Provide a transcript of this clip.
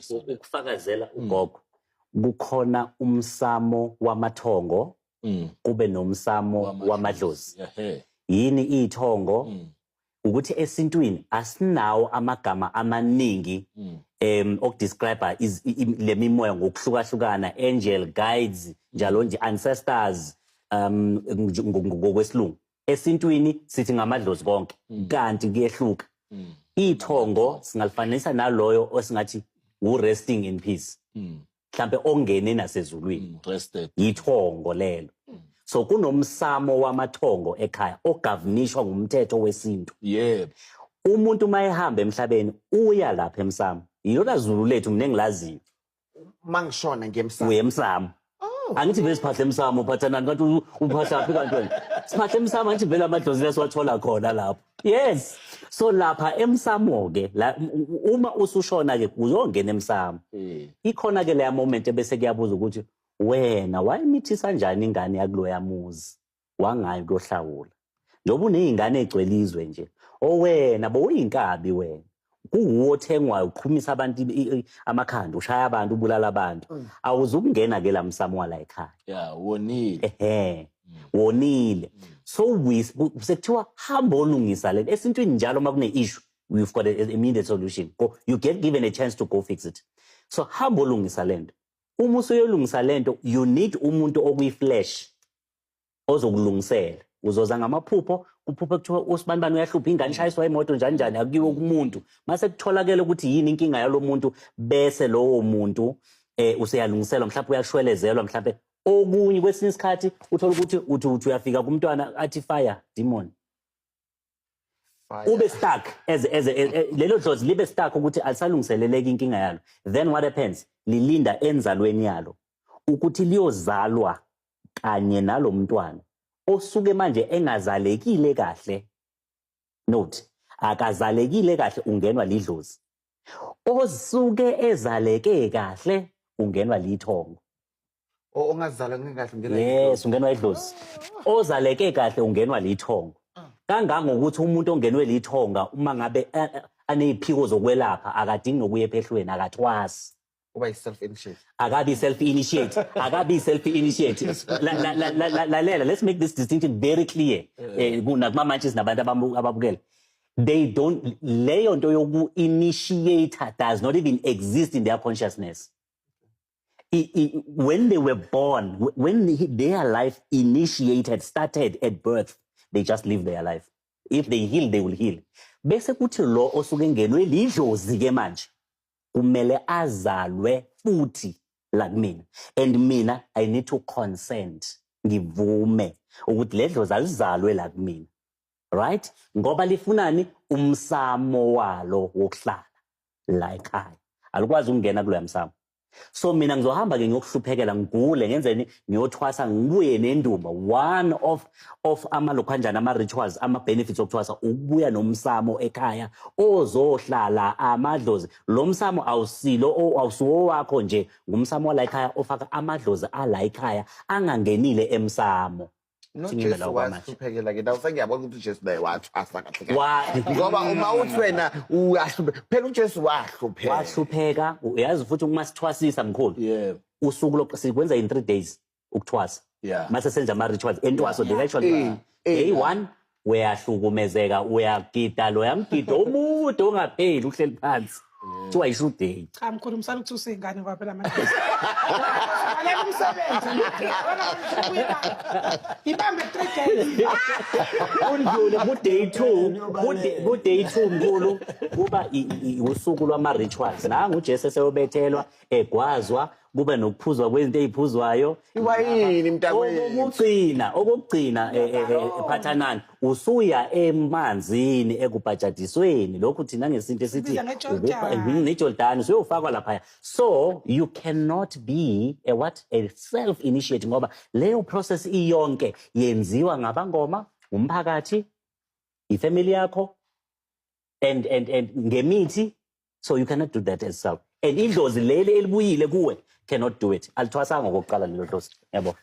Iqiniso le. Ukufakazela ugogo, kukhona umsamo wamathongo, kube nomsamo wamadlozi. Yini ithongo? Ukuthi esintwini asinawo amagama amaningi okudescribe le mimoya ngokuhlukahlukana, angel, guides, njalo nje, ancestors, ngokwesilungu. Esintwini sithi ngamadlozi konke, kanti kuyehluka. Ithongo singalifanisa naloyo osingathi u-resting in peace, mhlambe ongene nasezulwini. Rested. Yithongo lelo. So kunomsamo wamathongo ekhaya ogovernishwa ngumthetho wesintu. Umuntu uma ehamba emhlabeni uya lapha emsamo, yilona Zulu lethu mina engilaziyo. Mangishona ngiyemsamo. Uye emsamo. Angithi vele siphahle emsamo, uphathanani kanti uphahlaphi kanti wena? Siphahle emsamo, angithi vele amadlozi lesiwathola khona lapho. Yes, so lapha emsamo ke la, uma usushona ke uzongena emsamo. Ikhona ke leya moment ebese kuyabuza ukuthi wena wayimithisa kanjani ingane yakuloya muzi, wangayi kuyohlawula njengoba uney'ngane ey'gcwele izwe nje, owena bowuyinkabi wena, kuwuwo othengwayo, uqhumisa abantu amakhanda, ushaya abantu, ubulala abantu, awuzukungena ke la msamo wala ekhaya. Ya, wonile. Ehe, wonile. So sekuthiwa hamba olungisa lento. Esintwini njalo uma kune issue, you've got a immediate solution. Go, you get given a chance to go fix it. So hamba olungisa lento. Uma usuyolungisa lento, you need umuntu okuyi-flesh ozokulungisela. Uzoza ngamaphupho, kuphuphe kuthiwa usibanibani uyahlupha, ingane ishayiswa imoto, njani njani, akuyiwe kumuntu. Mase kutholakele ukuthi yini inkinga yalo muntu, bese lowo muntu useyalungiselwa, mhlawumbe uyashwelezelwa, mhlawumbe okunye. Kwesinye isikhathi uthola ukuthi uthi uyafika kumntwana athi fire demon. Fire. Ube stuck as lelo dlozi libe stuck ukuthi alisalungiseleleki inkinga yalo. Then what happens, lilinda enzalweni yalo ukuthi liyozalwa kanye nalomntwana osuke manje engazalekile kahle. Note, akazalekile kahle ungenwa lidlozi, osuke ezaleke kahle ungenwa lithongo. Ongazalwa kahle ungena. Yes, ungenwa idlozi. Ozaleke kahle ungenwa lithongo, kangangokuthi umuntu ongenwe lithonga, uma ngabe aneyiphiko zokwelapha, akadingi nokuya ephehlweni, akathwasi. Uba yi-self initiate. Akabi self initiate, akabi self initiate. Lalela, let's make this distinction very clear nakumamantshisi nabantu ababukele. They don't, leyo nto yoku initiate does not even exist in their consciousness. When they were born, when their life initiated, started at birth, they just live their life. If they heal, they will heal. Bese kuthi lo osuke engenwe lidlozi ke manje kumele azalwe futhi la kumina, and mina I need to consent, ngivume ukuthi le dlozi alizalwe la kumina, right? Ngoba lifunani? Umsamo walo wokuhlala la ekhaya. Alikwazi ukungena kuloya msamo. So mina ngizohamba ke ngiyokuhluphekela, ngigule, ngenzeni, ngiyothwasa, ngibuye nendumba. One of amalokhanjana, ama-rituals, ama-benefits okuthwasa, ukubuya nomsamo ekhaya ozohlala amadlozi. Lo msamo awusilo awusiwo wakho nje, ngumsamo wala ekhaya ofaka amadlozi ala ekhaya angangenile emsamo. Singime NoJesu la okwamanje. wahluphekela ke nawe. Sengiyabona ukuthi uJesu naye wathwasa kahle kahle. Ngoba uma uthi wena uyahluphe, phela uJesu wahlupheka. Wahlupheka, uyazi futhi uma sithwasisa, mkhulu, usuku sikwenza in 3 days ukuthwasa. Mase senza ama-rituals entwaso, the actual day one uyahlukumezeka, uyagida loya mgido omude ongapheli, uhleli phansi, kuthiwa ishu day. Cha mkhulu, msana ukuthusa iy'ngane ngoba phela manje baleka umsebenzi. Ibambe 3 days. Undlule ku-day two, ku-day two mkhulu, kuba usuku lwama-rituals. Nangu uJesu eseyobethelwa, egwazwa, kube nokuphuzwa kwezinto ey'phuzwayo. Iwayini, mntakwethu. Okokugcina, phathanani, usuya emanzini ekubhajadisweni, lokhu thina ngesintu esithi Sibiza ngeJordani. NeJordani, usuyofakwa laphaya. So you cannot be a what, a self initiate, ngoba leyo process iyonke yenziwa ngabangoma, umphakathi, ifamily yakho and ngemithi. So you cannot do that as self, and idlozi leli elibuyile kuwe cannot do it, alithwasanga okokuqala lelo dlozi, yabo.